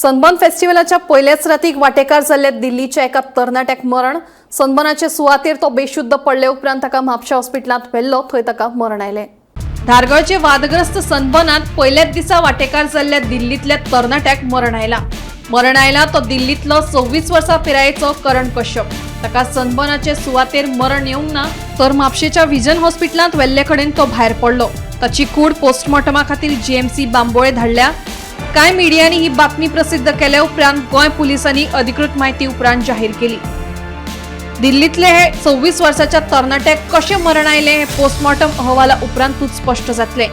Sunburn फेस्टिवलाच्या पयल्याच रातीक वाटेकार जाल्ल्या दिल्लीच्या एका तरणाट्याक मरण. सनबर्नाचे सुवातेर तो बेशुद्ध पडले उपरांत ताका म्हापशा हॉस्पिटलांत व्हेल्लो, थंय ताका मरण आयलें. धारगळचे वादग्रस्त सनबर्नात पयल्याच दिसा वाटेकार जाल्ल्या दिल्लींतल्या तरणाट्याक मरण आयलां. मरण आयला तो दिल्लींतलो 26 वर्सां पिरायेचो करण कश्यप. ताका सनबर्नाचे सुवातेर मरण येवंक ना, तर म्हापशेच्या विजन हॉस्पिटलांत व्हेल्ले कडेन तो भायर पडलो. ताची कूड पोस्टमॉर्टमा खातीर जीएमसी बांबोळे धाडल्या. कांय मिडियांनी ही बातमी प्रसिद्ध केल्या उपरांत गोंय पुलिसांनी अधिकृत माहिती उपरांत जाहीर केली. दिल्लीतले हे 26 वर्साच्या तरणाट्याक कशें मरण आयलें हें पोस्टमॉर्टम अहवाला उपरांतूच स्पश्ट जातलें.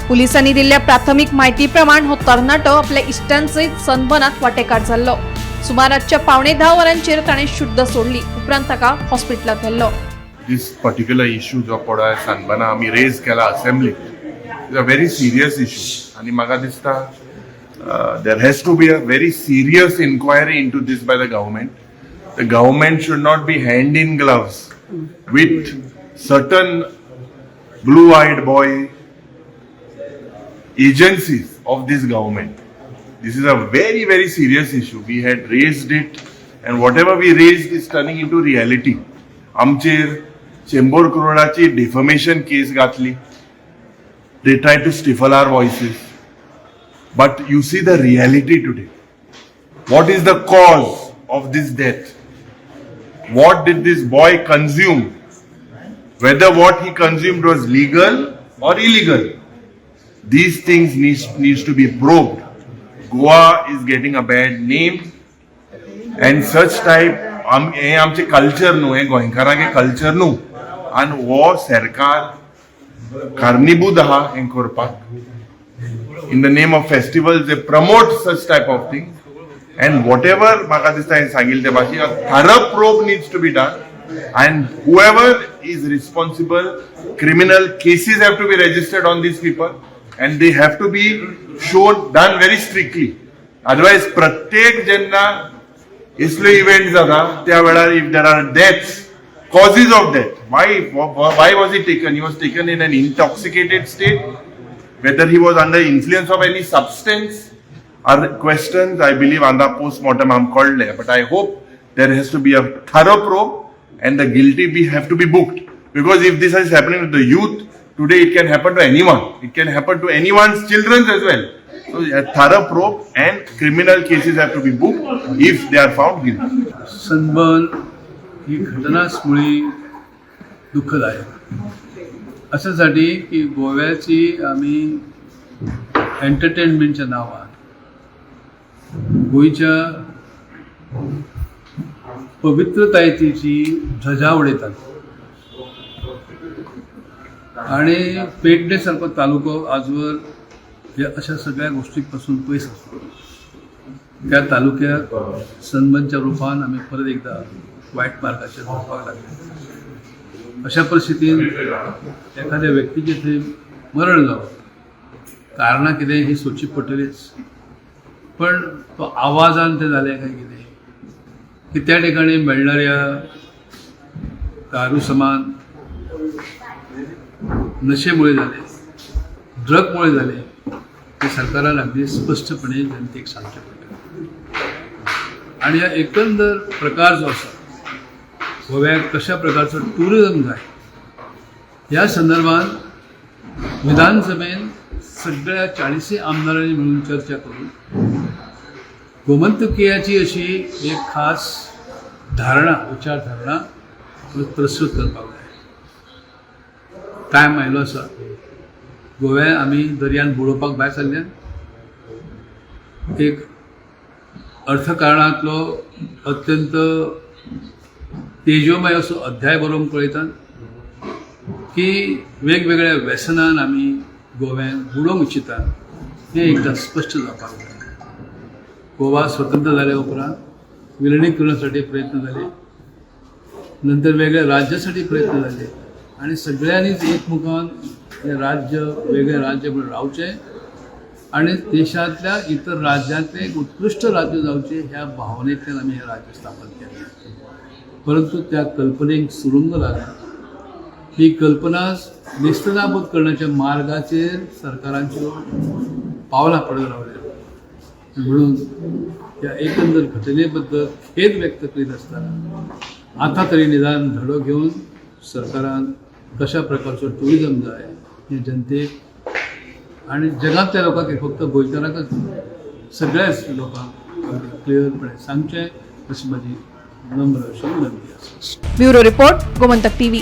पुलिसांनी दिल्ल्या प्राथमीक म्हायती प्रमाण हो तरणाटो आपल्या इश्टांसयत सनबनात वाटेकार जाल्लो. सुमार रातच्या 9:45 वरांचेर ताणें शुद्ध सोडली. उपरांत ताका हॉस्पिटलांत व्हेल्लो. This particular issue जो पळय सनबर्ना आमी रेज केला असेंब्लीत is a very serious issue आनी म्हाका दिसता there has to be a very serious inquiry into this by the government. The government should not be hand in gloves with certain blue eyed boy agencies of this government. This is a very, very serious issue. We had raised it, and whatever we raised is turning into reality. आमचेर Chembur क्रोडाची defamation केस घातली. They try to stifle our voices, but you see the reality today. What is the cause of this death? What did this boy consume? Whether what he consumed was legal or illegal, these things needs to be probed. Goa is getting a bad name and such type हे आमचे culture न्हू, हे गोंयकारांगे culture न्हू आनी हो सरकार कारणीभूत आहा हें करपाक. In the name of festivals, they promote such type of things and whatever. म्हाका दिसता हें सांगिल्लें ते भाशेन a thorough probe needs to be done and whoever is responsible, criminal cases have to be registered on these people and they have to be shown done very strictly. Otherwise प्रत्येक जेन्ना इसले event जाता त्या वेळार if there are deaths, causes of death, why was he taken? He was taken in an intoxicated state. Whether he was under influence of any substance are questions I believe on the post-mortem I'm called there. But I hope there has to be a thorough probe and the guilty be have to be booked. Because if this is happening to the youth, today it can happen to anyone. It can happen to anyone's children as well. So a thorough probe and criminal cases have to be booked if they are found guilty. Sunburn ही घटनाच मुळी दुःखदायक अशासाठी की गोव्याची आम्ही एंटरटेनमेंटच्या नावान गोंयच्या पवित्रतायेची ध्वजा उडयतात आणि पेडणे सारखो तालुको आजवर ह्या अशा सगळ्या गोष्टींपासून पयस आसलो. त्या तालुक्यात सनबर्नच्या रुपान आमी परत एकदा वायट मार्गाचेर व्हरपाक लागले. अशा परिस्थितीन एखाद्या व्यक्तीचें थंय मरण जावप, कारणां कितें ही सोदची पडटलीच. पण तो आवाजान तें जालें काय कितें, की त्या ठिकाणी मेळणाऱ्या दारू समान नशेमुळे झाले, ड्रगमुळे झाले, हे सरकारान अगदी स्पश्टपणे जनतेक सांगचें पडटलें. आणि ह्या एकंदर प्रकार जो आसा, गोव्याक कशा प्रकारचो टुरिझम जाय ह्या संदर्भात विधानसभेन सगळ्या 40 आमदारांनी मिळून चर्चा करून गोमंतकीयाची अशी एक खास धारणा, विचारधारणा प्रस्तुत करपाक जाय. टायम आयलो आसा. गोव्या आमी दर्यान बुडोवपाक भायर सरल्यात. एक अर्थकारणांतलो अत्यंत तेजोमय असो अध्याय बरोवंक पळयतात की वेगवेगळ्या व्यसनान आमी गोव्यान बुडोवंक इच्छितात, हें एकदां स्पश्ट जावपाक जाय. गोवा स्वतंत्र जाल्या उपरांत विलिनीकरणासाठी प्रयत्न जाले, नंतर वेगळ्या राज्यासाठी प्रयत्न जाले आणि सगळ्यांनीच एकमुखान हे राज्य वेगळें राज्य म्हणून रावचें आणि देशांतल्या इतर राज्यांतलें एक उत्कृश्ट राज्य जावचें ह्या भावनेंतल्यान आमी हें राज्य स्थापन केलें. परंतु त्या कल्पनेक सुरुंग लागला. ही कल्पना नेस्तनाबूत करण्याच्या मार्गाचेर सरकारांच्यो पावलां पडत रावल्या. म्हणून ह्या एकंदर घटने बद्दल खेद व्यक्त करीत आसतना आतां तरी निदान धडो घेवन सरकारान कशा प्रकारचो टुरिजम जाय हें जनतेक आनी जगांतल्या लोकांक, फक्त गोंयकारांकच न्हय, सगळ्याच लोकांक अगदी क्लियरपणे सांगचें अशी म्हजी नम्र अशी विनंती आसा. Bureau report, Gomantak TV.